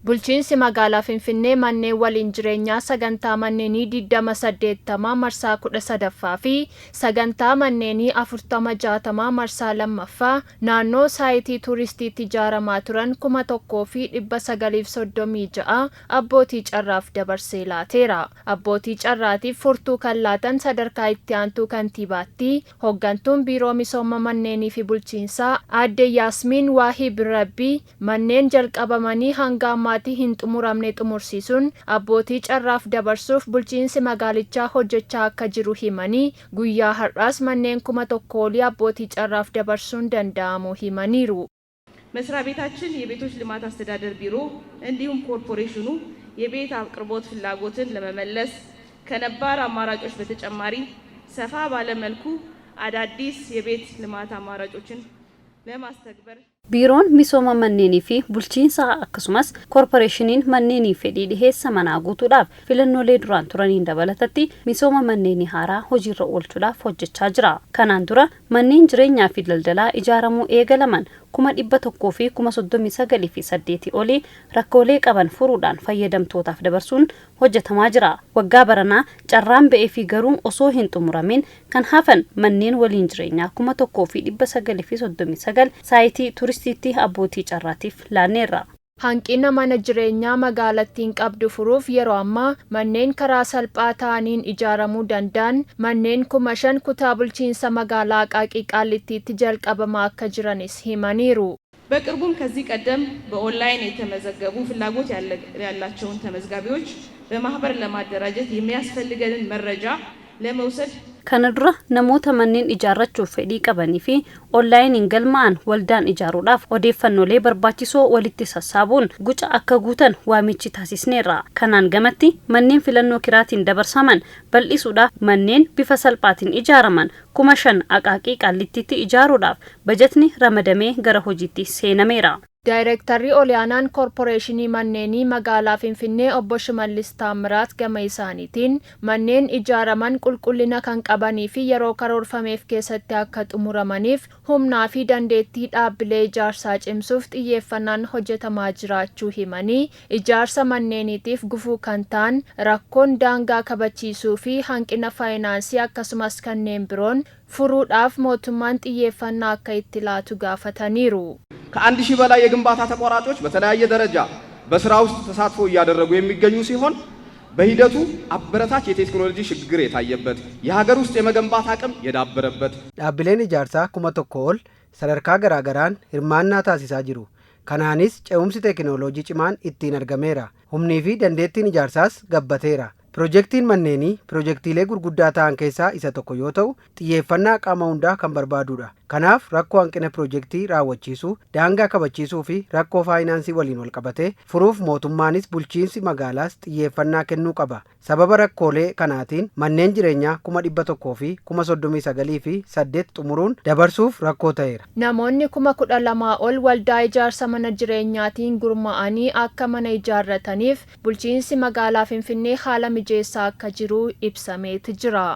Bulchiinsi magaalaa Finfinnee manneen waliin jireenyaa sagantaa manneenii 20/80 marsaa 13ffaa fi sagantaa manneenii 40/60 marsaa 2ffaa naannoo saayitii tuuristiitti ijaaramaa turan 1936 abbootii carraaf dabarsee laateera. Abbootii carraatiif furtuu kan laatan sadarkaa itti aantuu kantiibaatti hoggantuun Biiroo Misooma Manneenii fi Bulchiinsaa aadde Yaasmiin Waahib Rabbii manneen jalqabamanii hanga ammaatti hin xumuramne xumursiisuun abbootii carraaf dabarsuuf bulchiinsi magaalichaa hojjechaa akka jiru himanii, guyyaa har'aas manneen 1000 olii abbootii carraaf dabarsuun danda'amuu himaniiru. መስሪያ ቤታችን የቤቶች ልማት አስተዳደር ቢሮ እንዲሁም ኮርፖሬሽኑ የቤት አቅርቦት ፍላጎትን ለመመለስ ከነባር አማራጮች በተጨማሪ ሰፋ ባለ መልኩ አዳዲስ የቤት ልማት አማራጮችን ለማስተግበር Biiroon Misooma Manneenii fi Bulchiinsaa akkasumas Korporeeshiniin Manneenii fedhii dhiheessa manaa guutuudhaaf filannoolee duraan turaniin dabalatatti misooma manneenii haaraa hojiirra oolchuudhaaf hojjechaa jira. Kanaan dura manneen jireenyaa fi daldalaa ijaaramuu eegalaman 139,008 olii rakkoolee qaban furuudhaan fayyadamtootaaf dabarsuun hojjetamaa jira. Waggaa baranaa carraan ba'ee fi garuu osoo hin xumuramin kan hafan manneen waliin jireenyaa 1939 saayitii turistiitti abbootii carraatiif laanneerra. Hanqina mana jireenyaa magaalattiin qabdu furuuf yeroo ammaa manneen karaa salphaa ta'aniin ijaaramuu danda'an manneen 5000 kutaa bulchiinsa magaalaa Aqaaqii Qaallittiitti jalqabamaa akka jiranis himaniiru. በቅርቡም ከዚህ ቀደም በኦንላይን የተመዘገቡ ፍላጎት ያላቸውን ተመዝጋቢዎች በማህበር ለማደራጀት የሚያስፈልገንን መረጃ ለመውሰድ Kana dura namoota manneen ijaarrachuuf fedhii qabanii fi onlaayiniin galmaa'an waldaan ijaaruudhaaf odeeffannoolee barbaachisoo walitti sassaabuun guca akka guutan waamichi taasisneerra. Kanaan gamatti manneen filannoo kiraatiin dabarsaman bal'isuudhaaf manneen bifa salphaatiin ijaaraman 5000 Aqaaqii Qaallittiitti ijaaruudhaaf bajatni ramadamee gara hojiitti seenameera. Daayirektarri Olaanaan Koorporeeshinii Manneenii Magaalaa Finfinnee Obbo Shimallis Taammiraat gama isaaniitiin manneen ijaaraman qulqullina kan qabanii fi yeroo karoorfameef keessatti akka xumuramaniif humnaa fi dandeettii dhaabbilee ijaarsaa cimsuuf xiyyeeffannaan hojjetamaa jiraachuu himanii, ijaarsa manneeniitiif gufuu kan ta'an rakkoon daangaa kabachiisuu fi hanqina faayinaansii akkasumas kanneen biroon furuudhaaf mootummaan xiyyeeffannaa akka itti laatu gaafataniiru. ከ1000 በላይ የግንባታ ተቋራጮች በተለያየ ደረጃ በስራ ውስጥ ተሳትፎ እያደረጉ የሚገኙ ሲሆን በሂደቱ አበረታች የቴክኖሎጂ ሽግግር የታየበት፣ የሀገር ውስጥ የመገንባት አቅም የዳበረበት Dhaabbileen ijaarsaa 1000 ol sadarkaa garaagaraan hirmaannaa taasisaa jiru. Kanaanis ce'umsi teekinooloojii cimaan ittiin argameera. Humnii fi dandeettiin ijaarsaas gabbateera. Pirojektiin manneenii pirojektiilee gurguddaa ta'an keessaa isa tokko yoo ta'u, xiyyeeffannaa qaama hundaa kan barbaadudha. Kanaaf rakkoo hanqina pirojektii raawwachiisuu, daangaa kabachiisuu fi rakkoo faayinaansii waliin walqabatee furuuf mootummaanis bulchiinsi magaalaas xiyyeeffannaa kennuu qaba. Sababa rakkoolee kanaatiin manneen jireenyaa 139,008 xumuruun dabarsuuf rakkoo ta'eera. Namoonni 12,000 ol waldaa ijaarsa mana jireenyaatiin gurmaa'anii akka mana ijaarrataniif bulchiinsi magaalaa Finfinnee haala mijeessaa akka jiru ibsameeti jira.